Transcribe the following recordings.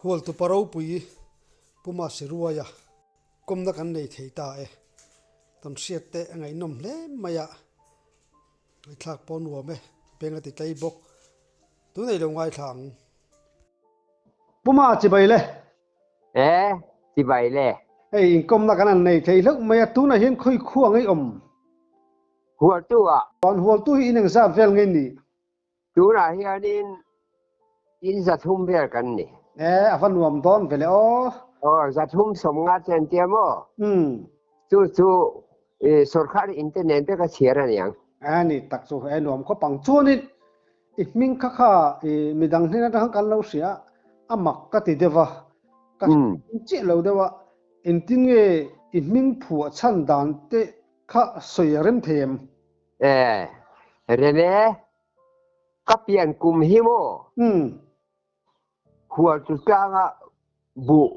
Hualtupa ropui Puma Siruaia kawmna kan nei thei ta e. Kan hriat te a ngaihnawm hle mai a, ngaihthlak pawh nuam e, beng a ti tlei bawk. Tunei lo ngaithla ang. Puma chibai le. E, chibai le. Hei inkawmna kan han nei thei hlauh mai a, tunah hian khawi khua ngei awm? Hualtu ah. Chuan hualtu hi in engzat vel ngei ni? Tunah hianin in 300 vel kan ni. E, a va nuam dawn ve le aw. Aw, 350 te an tia maw? Umm. Chu chu sorkar in te nen te ka chhiar a niang. E ni tak chu, e nuam khawp ang. Chuanin i hming kha kha i midang hnen atang kan lo hria a mak ka ti deuh a, ka hre chiah lo deuh a, engtin nge i hming phuah chhan dan te kha sawi a rem thei em? E, rem e, ka pian kum hi maw? Umm. Hualtu tlanga buh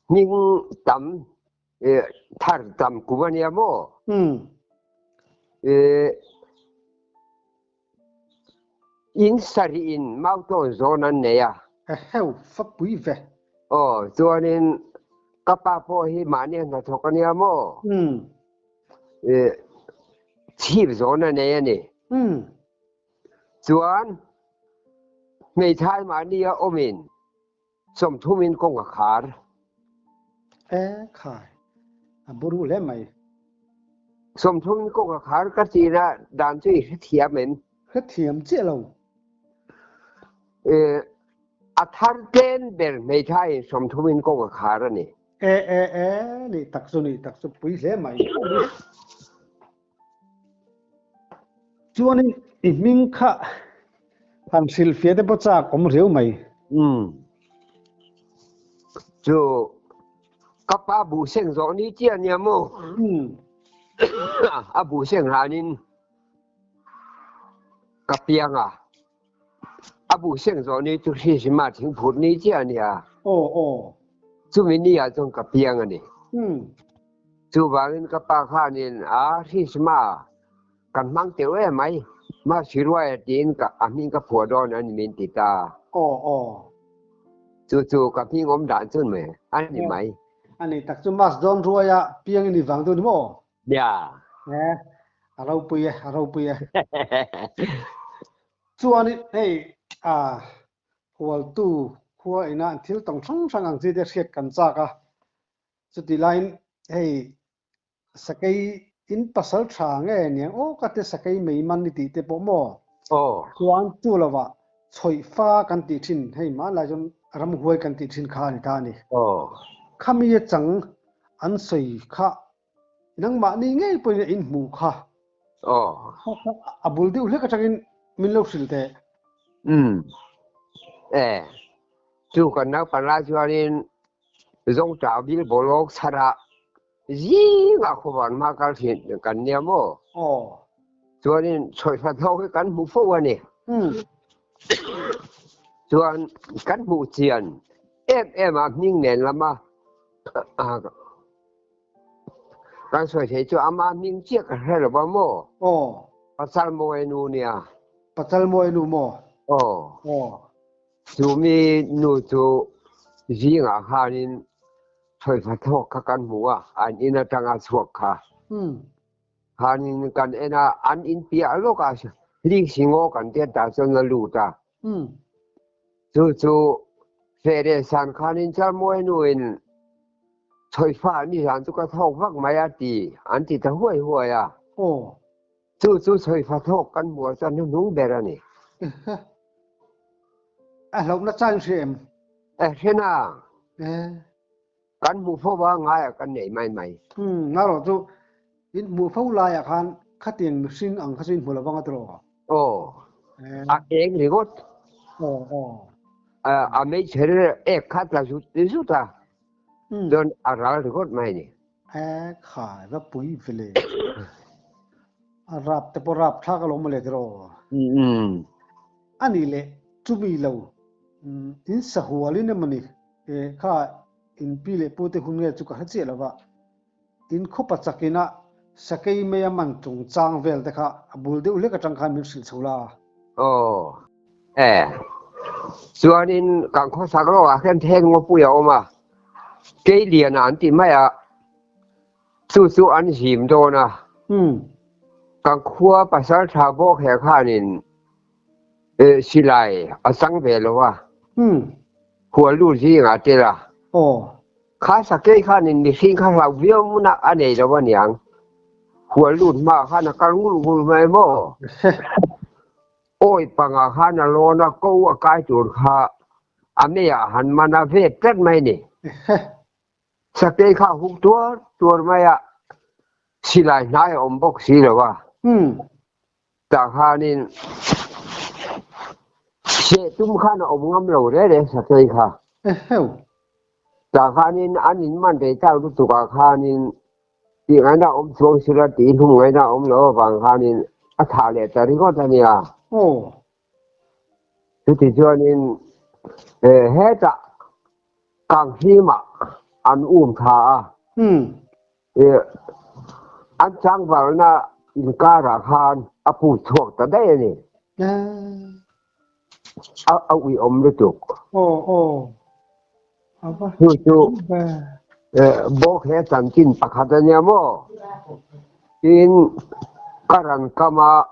hming tam thar tam kum a nia maw? Umm. E, in sarih in Mautawn zawn an nei a. Eheu, fapui ve. Aw, chuanin ka pa pawh hi mahni a hnathawk a nia maw? Umm. E, chhip zawn a nei a ni. Umm. Chuan hmeithai mahni a awmin 30 in kawng a khar. E khai, a buru hle mai. 30 in kawng a khar ka tihna dan chu i hrethiam em? Hrethiam chiah lo. E, a thar tlem ber hmeithai in 30 in kawng a khar a ni. E e e, nih tak chu nih tak chu pui hle mai. Chuanin i hming kha han hrilhfiah te pawh chak awm riau mai. Umm. Chu ka pa buh seng zawh ni chiah ania maw? Umm. A buh seng hlanin ka piang a. A buh seng zawh ni chu Hrisima thingphut ni chiah ania. Aw aw. Chumi ni ah chuan ka piang a ni. Umm. Chuvangin ka pa khanin a Hrisma kan hmang teuh em mai, mah Siruaia tiin ka a hming ka phuah dawn a ni min ti ta. Aw aw. Chu chu ka hming awm dan chu mai a ni mai. A ni tak chu Mas dawn ruaia piang i ni vang dawn ni maw? Nia. E, a ropui e, a ropui e. Chuanin hei a hualtu khua ina thil tawng hrang hrang ang chi te hriat kan chak a. Chuti laiin hei sakei in pasal tha nge niang aw ka te sakei mei man ni tih te pawh maw? Aw. Chuan chu lovah chhawih fa kan tih thin hei hmanlai chuan ramhuai kan tih thin kha a ni ta a ni. Aw. Khami chang an sawi kha nangmahni ngei pawhin a inhmuh kha. Aw. A bul deuh hlek atangin min lo hrilh teh. Umm. E. Chu kan naupang lai chuanin Zawngṭah bil bawlawk chharah zingah khuavan hma kal thin kan nia maw? Aw. Chuanin chhawihhlat ho hi kan hmu fo a ni. Umm. Chuan kan hmuh chian em em a hming nen lama kan sawi thei chu ama hming chiah ka hre lo va maw? Aw. Pasal mawi nu nia. Pasal mawi nu maw? Aw. Aw. Chumi nu chu zingah khanin chhawihma thawk kha kan hmu a, an in atanga chhuak kha. Khanin kan en a, an in piah lawkah hling singaw kan tiat tah chuan a lut a. Chu chu Fere san khanin Chalmawi nuin chhawihfa nizan chu ka thawk vak mai a ti, an ti ta huai huai a. Chu chu chhawihfa thawk kan hmuh chuan hnuhnung ber a ni. A hlauhna chang hre em? E hre na. Kan hmuh fo va ngaiah kan nei mai mai. Umm, ngarawh chu in hmuh fo laiah khan khatiang mihring ang kha chu in hmu lo vang a tiraw? Aw, a eng ringawt. Aw, aw. A meichher ek kha tla zut zut a, chuan a ral ringawt mai a ni. E khai va pui ve le. A rap te pawh rap thlak alawm mawle tiraw. Umm. A nih leh chumi lo in sahual in emawni e kha in pi leh pu te hun nge chu ka hre chiah lova. In khawpa chakin a sakei mai a man chung chang vel te kha a bul deuh hlek atang khan min hrilh chho la. Aw. E. Chuanin kan khawsak lawkah hian then ngawpui a awm a, Keiliana an ti mai a, chu chu an zim dawn a. Kan khua pasal tha bawk he khanin silai a chang ve lo a, hual lut zingah tel a. Kha sakei khanin mihring kha hlau viau hmunah a nei lo aniang, hual lut hmaah khan a kal ngul ngul mai maw? Awi pangah khan a lawn a, ko a kai tur kha a meiah han man a vet tlat mai ni. Sakei kha a huk tuar tuar mai a, silai hnai a awm bawk si lo a. Tah khanin seh tum khan a awm ngam lo reng reng sakei kha. Tah khanin an inman rei tak lutukah khanin tih ngaihna a awm chuang si lo, tih hlum ngaihna a awm lo avang khanin a thah leh ta ringawt a nia. Chuti chuanin hetah Kanghlima an um tha a. An changvalna inkarah khan a put chhuak ta daih a ni. A uiawm lutuk. Chu chu bawk he chanchin pakhat a nia maw? Tin, ka ran kama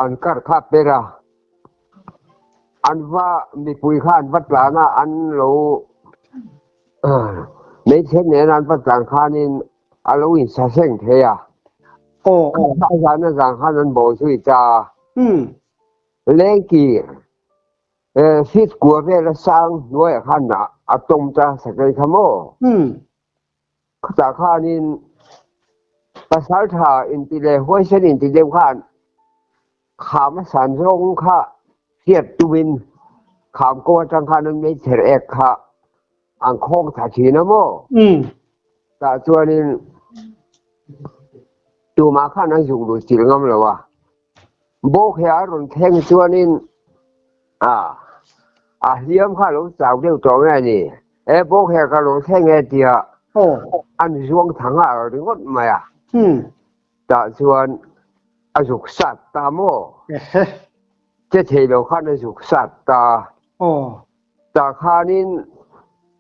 an kar kha per a. An va mipui kha an va tlan a, an lo hmeichhe nen an va tlan khanin a lo insa seng thei a. A zan a zan khan an bo zui ta a. Lengkir feet kua vel a sang hnuaiah khan a tawm ta sakei kha maw? Khutah khanin pasaltha inti leh huaisen inti deuh khan Kham a san zawng kha hriat tumin kham ko atang khan an meichher ek kha an khawng thla thin a maw? Tah chuanin tumah khan an zuk luh chilh ngam lo a. Bawk he a rawn thleng chuanin a a hliam kha a lo chau deuh tawh nge a ni. E bawk he ka lo thleng e tia an zuang thla nghal ringawt mai a. Tah chuan a zuk sat ta maw? Che thei lo khan a zuk sat ta. Tah khanin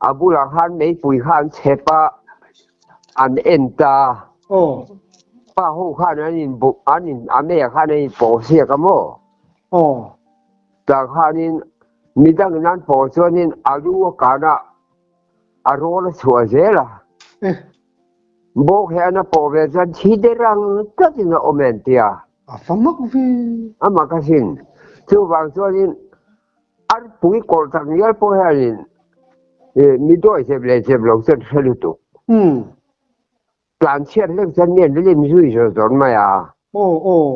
a bulah khan meipui kha an chhep a, an en ta. Pa ho khan an in an in a meiah khan an in pawh siak a maw? Tah khanin midangin an pawh chuanin a lu a kan a, a rawl a chhuah zel a. Bawk hian a pawh ve chuan thi der ang tlatin a awm em tia. A fa mak ve. A mak asin. Chuvang chuanin arpui kawr tak ngial pawh hianin mi dawi zep leh zep lo chuan hre lutuk. Tlan chhiat hlek chuan mi an lim zui zawr zawr mai a. Aw aw.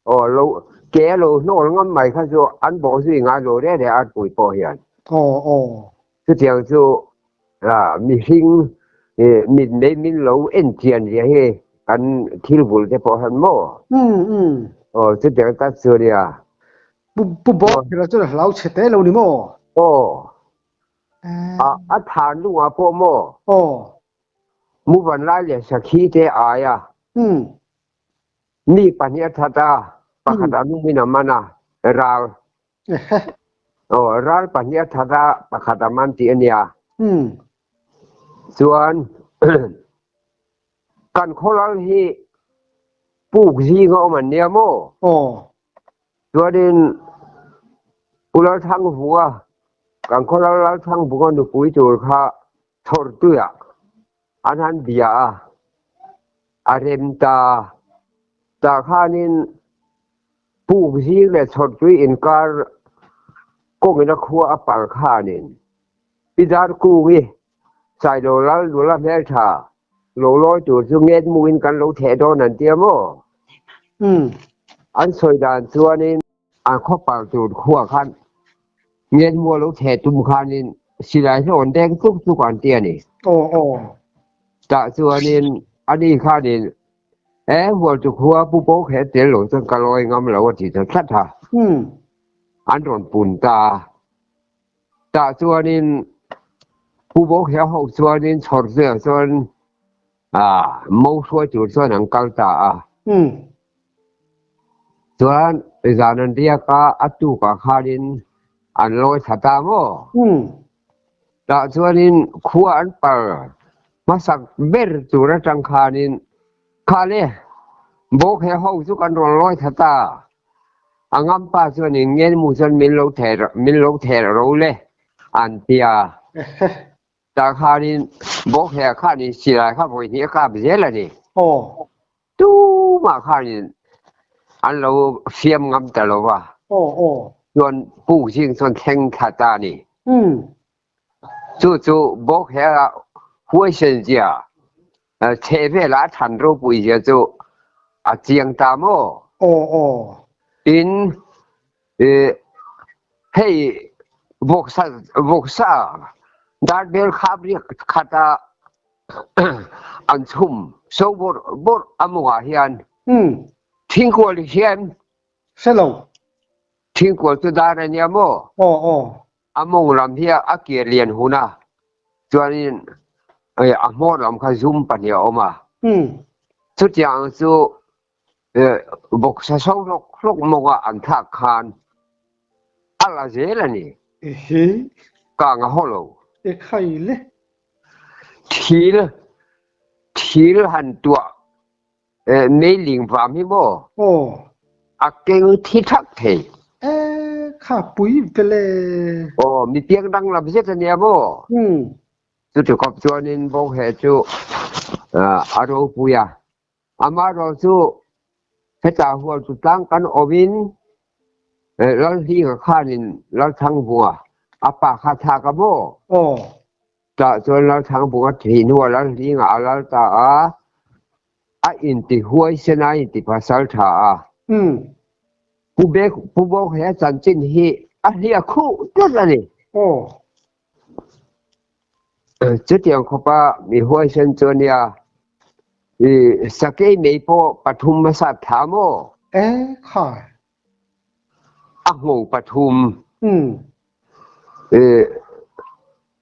Aw lo ke a lo hnawl ngam mai kha chu an bawh zui ngai lo reh reh arpui pawh hian. Aw aw. Chutiang chu mihring mit mai min lo en chian zia hi kan thil bul te pawh hian maw? Aw chutiang tak chu nia. Pu Bawk kher chuan a hlau chhe te lo ni maw? Aw. A than lungah pawh maw? Aw. Muvan lai leh sakhi te ai a. Mi pahnih a that a, pakhat a nungin a man a, ral. Aw, ral pahnih a that a, pakhat a man tih a nia. Chuan kan khawlal hi puk zing a awm an nia maw? Chuanin Pu Lalthangvunga, kan khawlal Lalthangvunga nupui tur kha Chhawrtuiah an han bia a, a rem ta. Tah khanin puk zing leh chhawrtui inkar kawngin a khua a pal khanin Pi Darkungi Sailo Lal nula hmeltha lo lawi tur chu nget muin kan lo theh dawn an tia maw? An sawi dan chuanin an khaw pal tur khua khan nget mua lo theh tum khanin silai hlawn deng tluk tluk an ti a ni. Tah chuanin ani khanin E hualtu khua Pu Pawk he tel lo chuan ka lawi ngam lo a ti ta tlat a. An rawn pun ta a. Tah chuanin Pu Pawk he ho chuanin chhawr zuiah chuan mo hruai tur chuan an kal ta a. Chuan zan an riak a, a tukah khanin. An lawi thla ta maw? Tah chuanin khua an par hmasak ber tur atang khanin, Kha le, bawk he ho chu kan rawn lawi thla ta. A ngampa chuanin ngenmu chuan min lo theh min lo theh ro le, an ti a. Tah khanin bawk he khanin silai kha vawi hnih a kap zel a ni. Tumah khanin an lo fiam ngam ta lo va. Chuan puk zing chuan thleng thla ta a ni. Chu chu bawk he a huaisen zia, chheh vela a than ropui zia chu a chiang ta maw? Tin, hei vawksa vawksa darbel khap riak khata an chhum so bawrh bawrh a mawngah hian thingkual hian Hre lo. Thingkual chu dar a nia maw? Aw aw. A mawng lam hi a kir lian hun a, chuanin a hmawr lam kha zum pahnih a awm a. Chutiang chu Vawksa so hlawk hlawk mawnga an thlak khan a la zel a ni. Kang a haw lo. Thil thil han tuah meiling vam hi maw a keng thi thak thei. Aw mi piang danglam zet a nia maw? Chuti khawp chuanin Bawnghe chu a ropui a. Amaherawh chu hetah hual chu tlang kan awmin Lalhlinga khanin Lalthangbunga a pa kha thlak a maw? Tah chuan Lalthangbunga thih hnuah Lalhlinga a lal ta a, a inti huaisen a, a inti pasal tha a. Pu Bek, Pu Bawk he chanchin hi a hliah khuh tlat a ni. Chutiang khawpa mi huaisen chu a nia. I sakei mei pawh pathum hmasa tha maw? E kha. A hmu pathum. I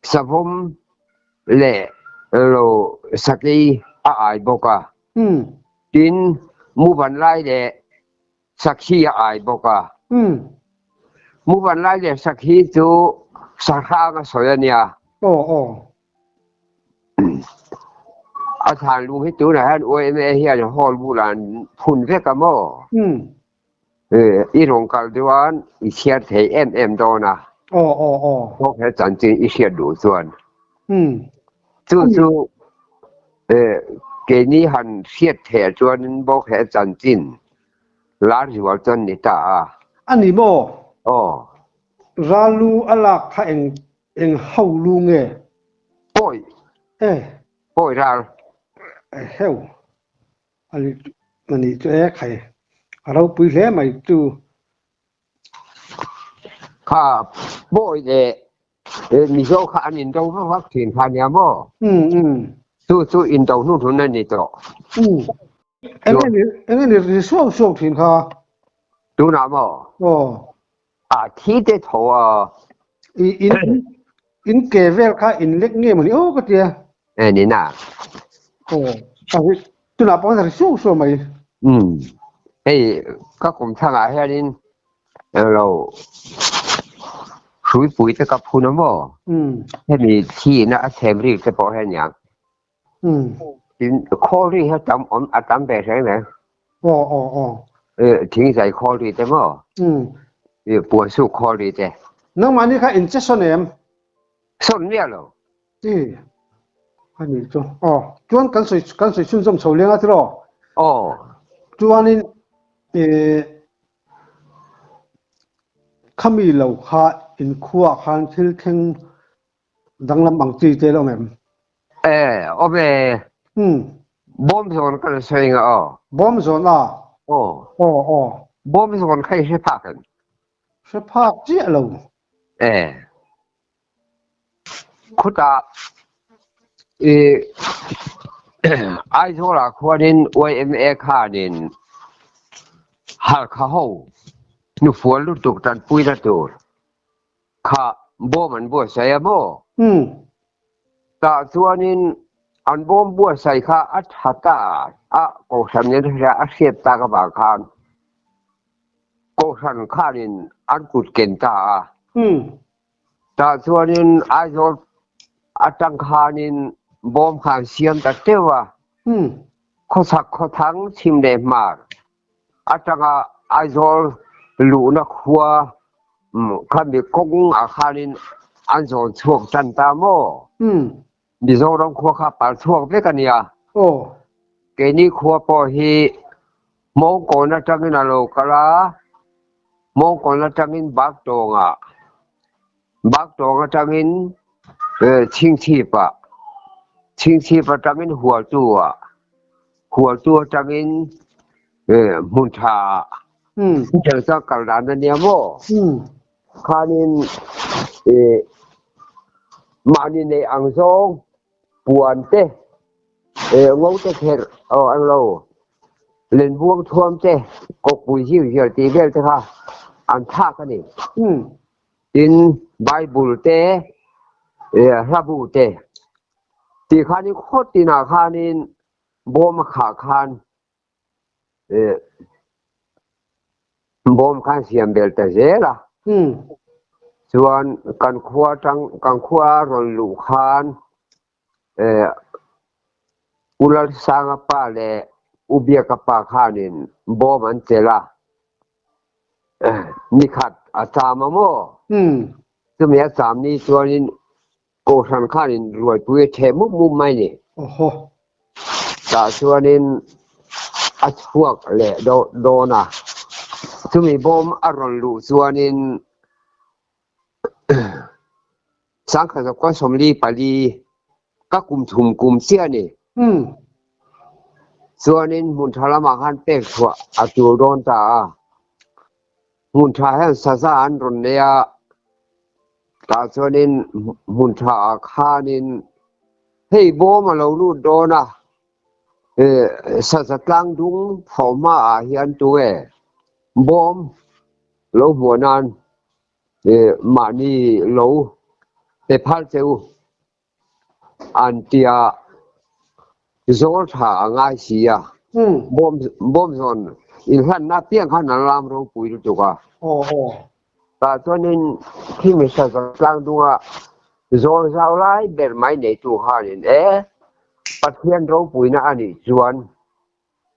savawm leh lo sakei a ai bawk a. Tin, muvan lai leh Sakhi a ai bawk a. Muvan lai leh sakhi chu sahrang a sawi a nia. A thlan lung hi tunah hian YMA hian hall bulah an phun vek a maw? I rawn kal chuan i chhiar thei em em dawn a. Thawk he chanchin i hriat duh chuan. Chu chu keini han hriat theih chuanin bawk he chanchin lar zual chuan ni ta a. A ni maw? Aw. Ralu a lak kha eng eng ho lu nge? Pawi. E. Pawi ral. Heu. A ni a ni chu e khai. A ropui hle mai chu. Kha pawi leh Mizo kha an indo vak vak thin kha nia maw? Chu chu indo hnu hlun a ni tawh. Eng nge ri suau suau thin kha? Tunah maw? Aw. A thi te tho a. I in in ke vel kha in lek nge mawni aw ka tia. E ni na. Aw. Tunah pawh khan ri suau suau mai. Hei ka kum thangah hianin Englo hruipui te ka phun a maw? Hemi thihna a chhem rik te pawh hi a niang. Tin, khawl ri hi a tam awm a tam ve reng reng. Thingzai khawl ri te maw? Puansuk khawl ri te. Nangmahni kha in che sawn em? Sawn miah lo. I a ni chu. Aw, chuan kan sawi kan sawi chhunzawm chho leng a tiraw? Aw. Chuanin i khami lo kha inkhuaah khan thil thleng danglam ang chi te la awm em? E, awm e. Bawm zawn ka la sawi nga aw. Bawm zawn a? Aw. Aw, aw. Bawm zawn kha i hre phak em? Hre phak chiah lo. E. Khutah i Aizawlah khuanin YMA khanin Halkha ho hnufual lutuk tanpuina tur kha bawm an buatsaih a maw? Tah chuanin an bawm buatsaih kha a tha ta a, Kohhran in a hriat tak avang khan Kohhran khanin an kut ken ta a. Tah chuanin Aizawl atang khanin bawm kha an siam ta teuh a. Khawchhak khawthang chhim leh hmar atanga Aizawl luhna khua khami kawng ah khanin an zawn chhuak tan ta maw? Mizoram khua kha pal chhuak vek a nia. Keini khua pawh hi Hmawngkawn atangin a lo kal a, Hmawngkawn atangin Baktawngah, Baktawng atangin Chhingchhipah, Chhingchhip atangin Hualtu-ah, Hualtu atangin Hmunthaah. Hetiang chuan kal dan a nia maw? Khanin mahni neih ang zawng puan te, ngo te kherh aw ang lo, lenbuang thuam te, kawkpui zir zir tih vel te kha an thlak a ni. Tin, Bible te, hlabu te tih khanin khaw tinah khanin bawm a khah khan Bawm khan siam bel ta zel a. Chuan kan khua tang kan khua rawn luh khan U Lalsanga pa leh U Biaka pa khanin bawm an chelh a. Nikhat a cham a maw? Chumi a cham ni chuanin Kohhran khanin ruaipui a ṭheh mup mup mai ni. Tah chuanin a chhuak leh dawn a, chumi bawm a rawn luh chuanin sangkhat zakua 44 ka kum thum kum chiah a ni. Chuanin hmun ṭha lamah khan pek chhuah a tul dawn ta a. Hmun ṭha hian saza an rawn nei a, tah chuanin hmun ṭha ah khanin hei bawm a lo lut dawn a, saza tlang dung thaw hma ah hian tunge bawm lo hmuah nan mahni lo pe phal che u. An tia zawl tha a ngai si a, bawm zawn inhlanna apiang khan an lam ropui lutuk a. Tah chuanin khi misa tlang dunga zawl zau lai ber mai neitu khanin e Pathian ropuina a nih chuan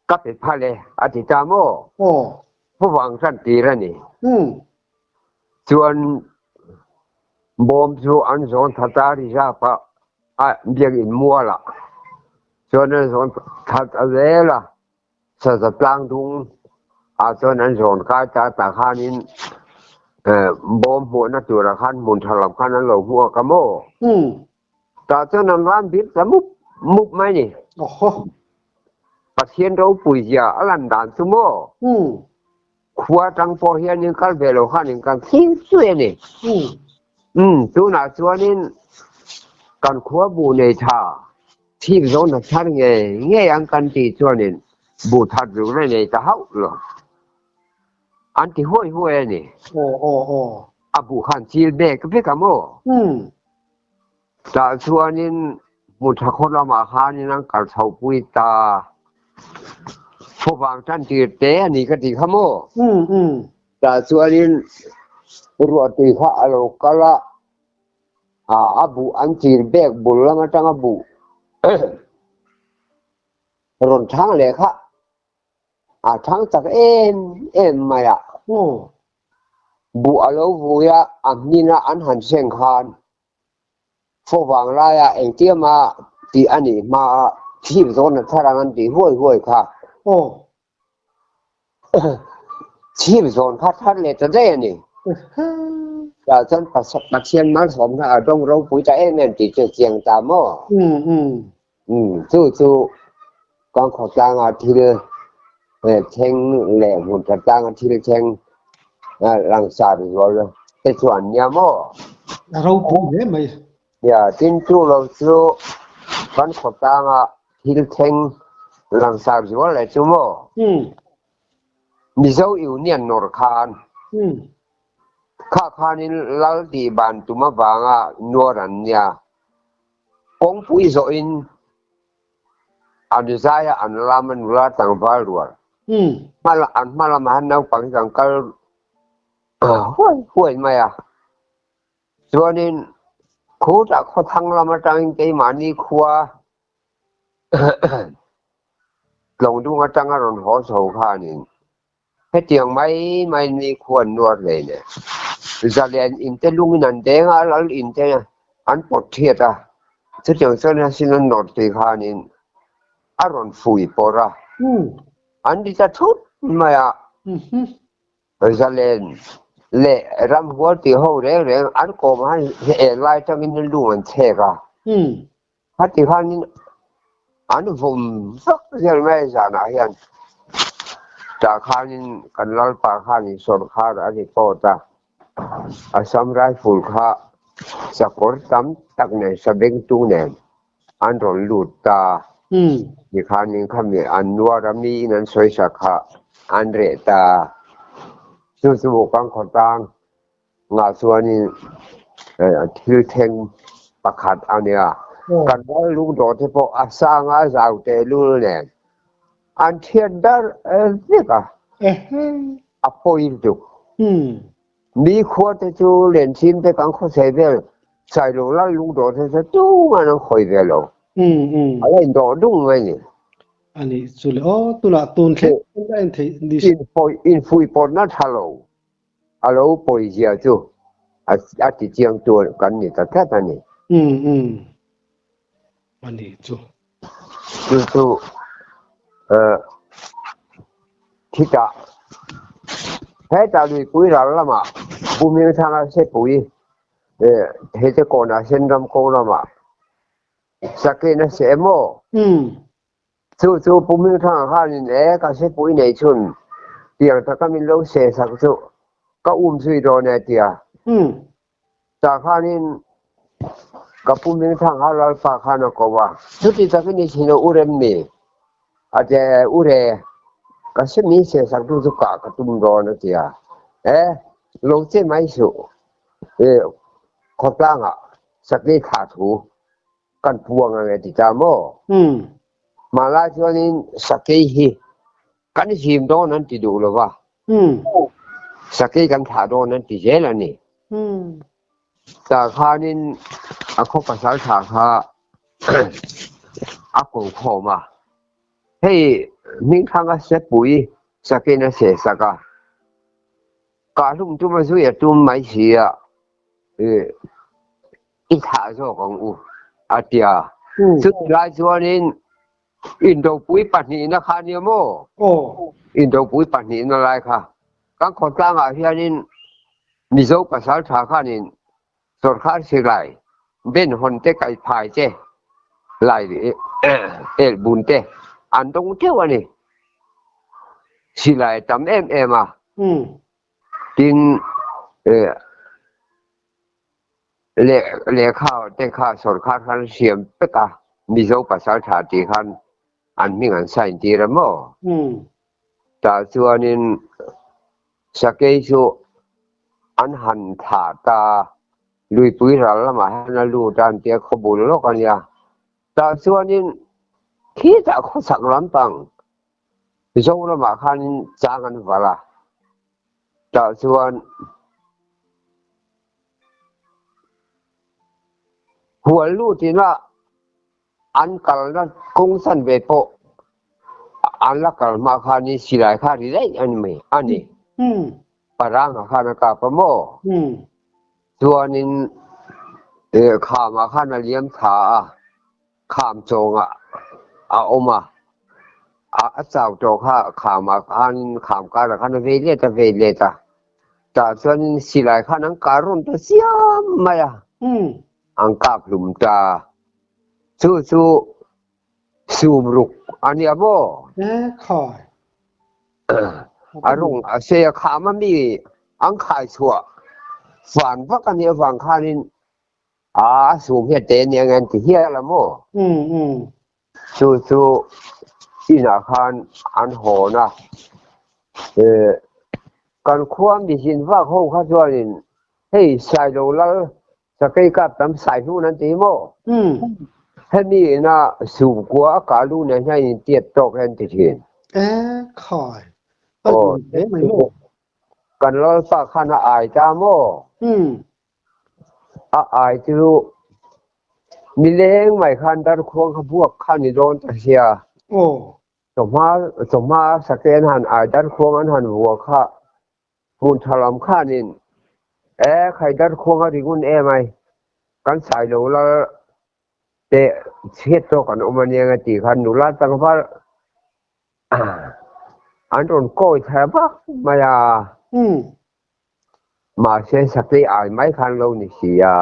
ka pe phal e a ti ta maw? Thuvang tan tir a ni. Chuan bawm chu an zawn that a reserve ah a biakinn mual ah chuan an zawn that a zel a, saza tlang dung ah chuan an zawn kai ta tah khanin bawm hmuhna turah khan hmun tha lo khan an lo hmuak a maw? Tah chuan an ram bir ta mup mup mai ni. Pathian ropui zia a lan dan chu maw? Khua atang pawh hianin kal ve lo khanin kan thlir chui a ni. Tunah chuanin kan khua buh nei tha thip zawn a thar ngei ngei ang kan tih chuanin buh that ruk na nei ta hauh lo. An ti huai huai a ni. A buh khan chil bek vek a maw? Tah chuanin hmun tha khaw lamah khanin an kal chho pui ta. Khuavang tan tir te a ni ka ti kha maw? Tah chuanin ruahtui kha a lo kal a, a buh an chil bek bul lam atanga buh rawn thang leh kha a thang chak em em mai a. Buh a lo vui a, a hmina an han seng khan fawvang laia engtiama tih a nih hmaa thip zawn a thar ang an tih huai huai kha. Thip zawn kha thar leh ta daih a ni. Tah chuan Pathian malsawmna a dawng ropui ta em em tih chu a chiang ta maw? Chu chu kan khawtlanga thil thleng leh hmun tha tlanga thil thleng langsar zual te chu an nia maw? A ropui hle mai. Nia, tin chu lo chu kan khawtlanga thil thleng langsar zual leh chu maw? Mizo Union nawr khan kha khanin lal tih ban tum avanga nuar an nia. Kawngpui zawhin an zai a, an lam a nula tlangval rual. An hma lamah hian naupang hi kan kal huai huai mai a. Chuanin khutah khawthlang lam atangin keimahni khua Tlawngdung atanga rawn haw chho khanin hetiang mai maiin mi khua an nuar hle ne. Zalen in te lungin an deng a, lal in te an pawt thiat a, chutiang chuan asin an nawr tui khanin a rawn fui pawrh a, an ti ta thut mai a. Zalen leh ramhual tih ho reng reng an kawm han en lai atangin lung an chhek a. Khati khanin an vawm vak zel mai zanah hian tah khanin kan Lalpa khanin sawrkar a report a, Assam Rifle kha sakawr tam tak nen sabengtu nen an rawn lut ta. Tikhanin khami an nuar a miin an sawisa kha an reh ta. Chu chu kan khawtlang ngah chuanin thil thleng pakhat a nia. Kan ral lungdawh te pawh a sang a zau tehlul nen an thiat dar vek a, a pawi lutuk. Mi khua te chu Lenchim te kan khawsei vel Sailo lal lungdawh te chu tumah an khawi ve lo. A la indawh dung mai ni. A nih chu le aw tunah tun thleng a en theih ni. Infuihpawrhna tha lo a lo pawi zia chu a ti chiang tu kan ni ta tlat a ni. A nih chu. Chu chu khitah hetah luipui ral lamah Pu Hmingthanga Sepui hete kawnah Senram kawng lamah Sakena se emaw chu chu Pu Hmingthanga khanin e ka Sepui nei chhun tiang taka min lo se sak chu ka um zui dawn e tia. Tah khanin ka pu Hmingthang kha Lalpa khan a ko a, chuti takin i thin a u rem ni? A ti a, U re, ka si mi sehsaktu chu kah ka tum dawn a ti a. E, lo che mai suh, i khawtlangah sakei thlah thu kan puang ang e ti ta maw? Hmanlai chuanin sakei hi Kan him dawn an ti duh lo va, sakei kan thlah dawn an ti zel a ni. Tah khanin a khaw pasal thlah kha a ko khawm a, hei Hmingthanga sepui sakein a sehsak a, Kah hlum tum a zui a tum mai si a, i thlah zawk ang u a ti a. Chutih lai chuanin Indopui pahnihna kha nia maw? Indopui pahnihna lai kha kan khawtlangah hianin Mizo pasaltha khanin sawrkar silai ben hawn te kaiphai te lai elhbun te an dawng teuh a ni. Silai a tam em em a. Tin, Lehkha te kha sawrkar khan siam pek a, Mizo pasal tha tih khan an hming an sign tir a maw? Tah chuanin Sakei chu an han thah ta, luipui ral lamah hian a lut a an tia khawbul lawk a nia. Tah chuanin khitah khawchhak lampang Zoramah khanin chang an valh a, tah chuan hual lutin a an kalna kawng chan ve pawh an la kal hma khanin silai kha ri daih a ni mai a ni. Paranga khan a kap a maw? Chuanin khamah khan a liam thla a. Kham chawngah a awm a, a chau tawh kha khamah khan kham karah khan a vei let a vei let a, tah chuan silai khan an kar rawn ta chiam mai a, an kap hlum ta. Chu chu sum ruk a nia maw? A rawng a sei a, kham a mi an khai chhuah fan vak a nih avang khanin A sum hi a te nia nge an ti hial a maw? Chu chu inah khan an hawn a, kan khua mihrin vak ho kha chuanin hei Sailo lal sakei kap tam sai hnun an ti maw? Hemi ina sum kua a kah lu nen hian intiat tawk hi an ti thin. E khai, a lung hle mai maw? Kan lalpa khan a ai ta maw? A ai chu nileng mai khan darkhuang kha buak kha ni dawn ta sia. Aw. Chawhma chawhma sake an han ai darkhuang an han vua kha hmun tha lam khanin e khai darkhuang a ri ngun em ai kan sai lo lal te chhiat tawk an awm ania nga tih khan nula tlangval an rawn kawi thar vak mai a. Mahse sakei ai mai khan lo ni si a.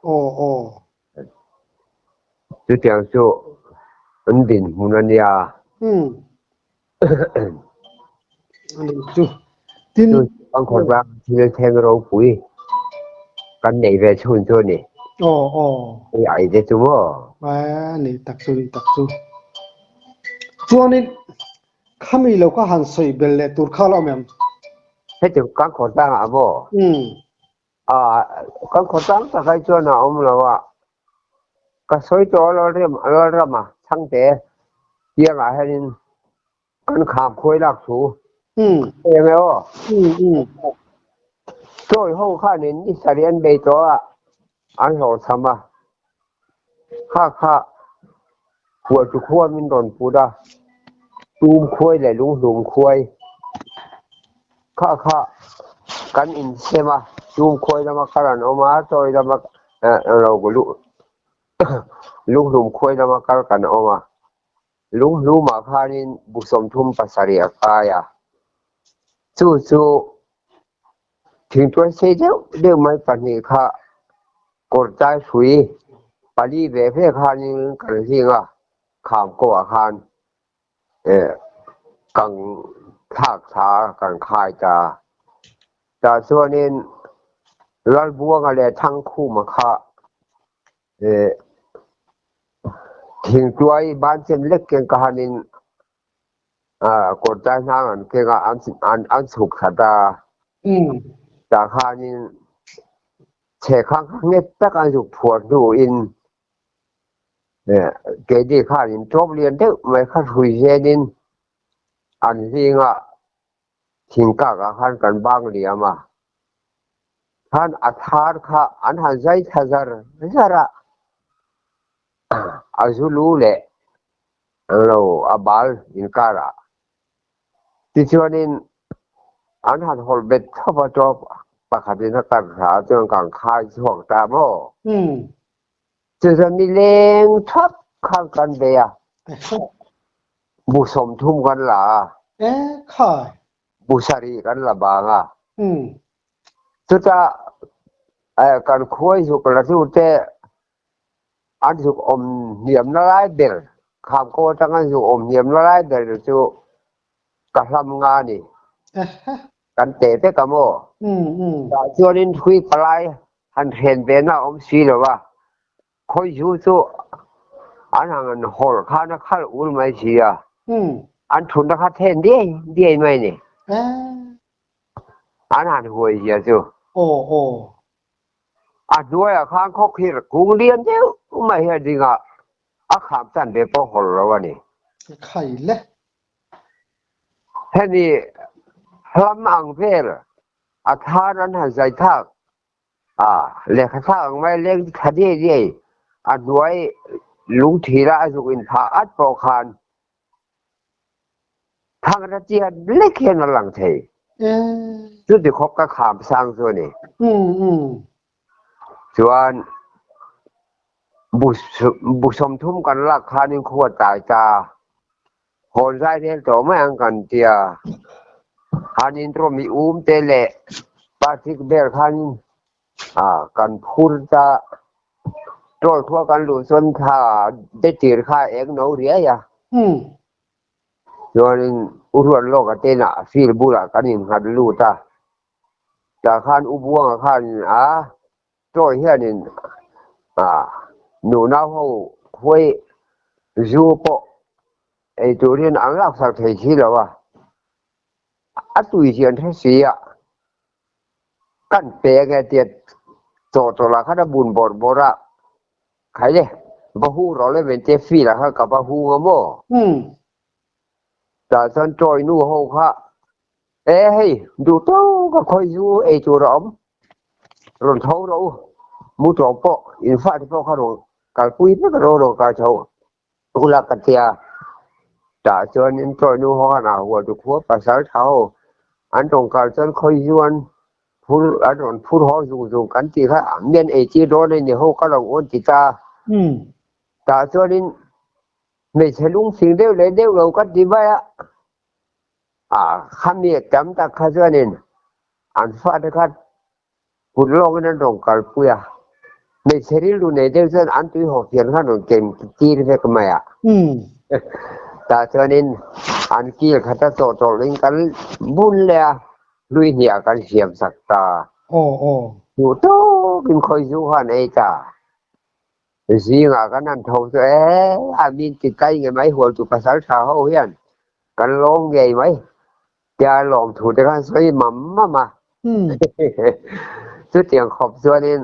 Aw aw. Chutiang chu an dinhmun a nia. Ani chu. Tin. Chu an khawtlang thil thleng ropui kan neih ve chhun chu a ni. Aw aw. Hei ai te chu maw? A ni tak chu ni tak chu. Chuanin khami lo kha han sawi bel leh tur kha la awm em? Heti kan khawtlang ah maw? Umm. A kan khawtlang tak ai chuan a awm lo a. Ka sawi tawh a Lalrem Lalrama Chhangte kiangah hianin kan kham khuai lak thu eng e aw. Chawi ho khanin ni sarih an bei tawh a, an hlawhchham a. Kha kha hualtu khua min rawn put a, tum khuai leh lunghlum khuai kha kha kan insem a, tum khuai lama kal an awm a, chawi lama lunghlum khuai lama kal kan awm a. Lunghlumah khanin bu 37 a kai a, chu chu thingtuai sei deuh deuh mai pahnih kha kawr chai hrui pali ve ve khanin kan hling a, kham kawhah khan kang thlak thla kan khai ta. Tah chuanin Lalbuanga leh Thangkhuma kha Thingtuai banchen lek keng ka hanin kawrtai hnang an keng a, an chhuk that a. Tah khanin chhekhang kha nghet tak an zuk phuar hnuin keini khanin tlawm lian deuh mai kha hrui zenin an hling a. Thingkak ah khan kan bang liam a, khan a thar kha an han zai thla zar zar a, a zu lu leh lo a bal inkar ah. Tichuanin an han hawlh bet thawp a tawp pakhatin a kar thla a chuan kan khai chhuak ta maw? Chuchuan nileng thap khan kan bei a. Bu 30 kan la a. E khai. Bu 7 kan la bang a. Chutah kan khuai zuk la tu te an zuk awm hniam na lai ber kham ko atang an zuk awm hniam na lai ber chu ka hlam nga ni. Kan teh vek a maw? Tah chuanin hrui palai han hren ve na awm si lo a. Khawizu chu an han hawlh khan a khalh ul mai si a, an thutna kha then diai diai mai ni. An han huai zia chu. A hnuaiah khan khawkhir kung lian deuh mai hi a ding a, a kham chan ve pawh hawlh lo a ni. Hemi hlam ang vel a thar an han zai thak A lehkha thlak ang mai leng thla diai diai a hnuai lungthira a zuk inphah at pawh khan thangra chiat lek hian a lang thei. Chuti khawp ka kham sang chu a ni. Chuan bu 30 kan lak khanin khua tlai ta hawn zai rel tawh mai ang kan tia. Hanin rawmi um te leh Patrick ber khan kan phur ta Troy khua kan luh chuan thla detir kha eng no riai a. Chuanin U Ruat lawk a tenah field bulah kan innghat lut a. Tah khan U Buanga khan a Troy hianin nunau ho khuai zu pawh ei turin an laksak thei si lo a, a tui hian hre si a, kan pe ange tia chaw chawlh ah khan a bun bawrh bawrh a, khai le va hung rawh le ven tia field ah khan ka va hung a maw? Tah chuan Troy nu ho kha e hei duh tawk a khawi zu ei tur a awm, rawn tho rawh u. Mu tawh pawh in fate pawh kha rawn kalpui vek rawh rawn kai tho ula ka tia. Tah chuan in tawih nu ho khan a hual tu khua pasal tha ho an rawn kal chuan khawi zuan phur an rawn phur haw zung zung kan tih kha mian ei tir dawn a ni ho ka lo awn ti ta. Tah chuanin hmeichhe lungfing deuh leh deuh lo ka ti mai a. A khami tam tak kha chuanin an fate kha kut lawngin an rawn kalpui a, hmeichhe rilru nei deuh chuan an tui haw fian khan rawn ken tir vek mai a. Tah chuanin an kil khat a chawhtawlhin kan bun leh a, hlui hniah kan siam sak ta. Duh tawkin khawi zu khan ei ta. Zingah kan han tho chu e, a min ti kai nge mai hual tu pasal tha ho hian kan lawm ngei mai tia lawm thu te khan sawi mam mam a. Chutiang khawp chuanin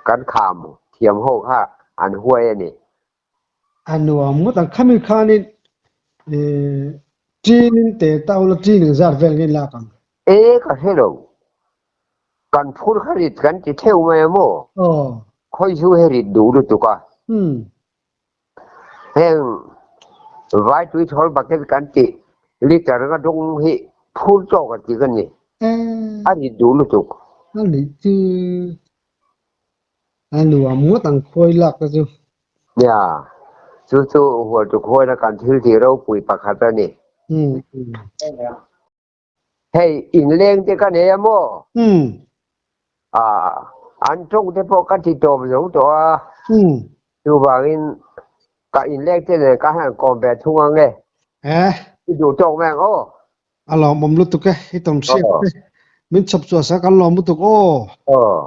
kan kham thiam ho kha an huai a ni. A nuam ngawt ang. Khami khanin ṭinin te ta ula ṭin engzat vel nge lak ang? E ka hre lo. Kan phur kha rit kan ti theuh mai a maw? Khawi chu he rit duh lutuk a. Heng vai tui thawl bucket kan tih liter nga dawng hi phur tawk a ti ka ni. A rit duh lutuk. A nih chu a nuam ngawt ang khawi lak te chu. Nia, chu chu hualtu khawina kan thil tih ropui pakhat a ni. Hei inleng te ka nei a maw? Ah, an tawng te pawh ka ti tawp zo tawh a. Chuvangin ka inleng te nen ka han kawm ve thung ang e. Eh? I duh tawk mai ang aw. A lawmawm lutuk e, i tawn hriat te. Min chhawp chhuah sak an lawm lutuk aw. Aw.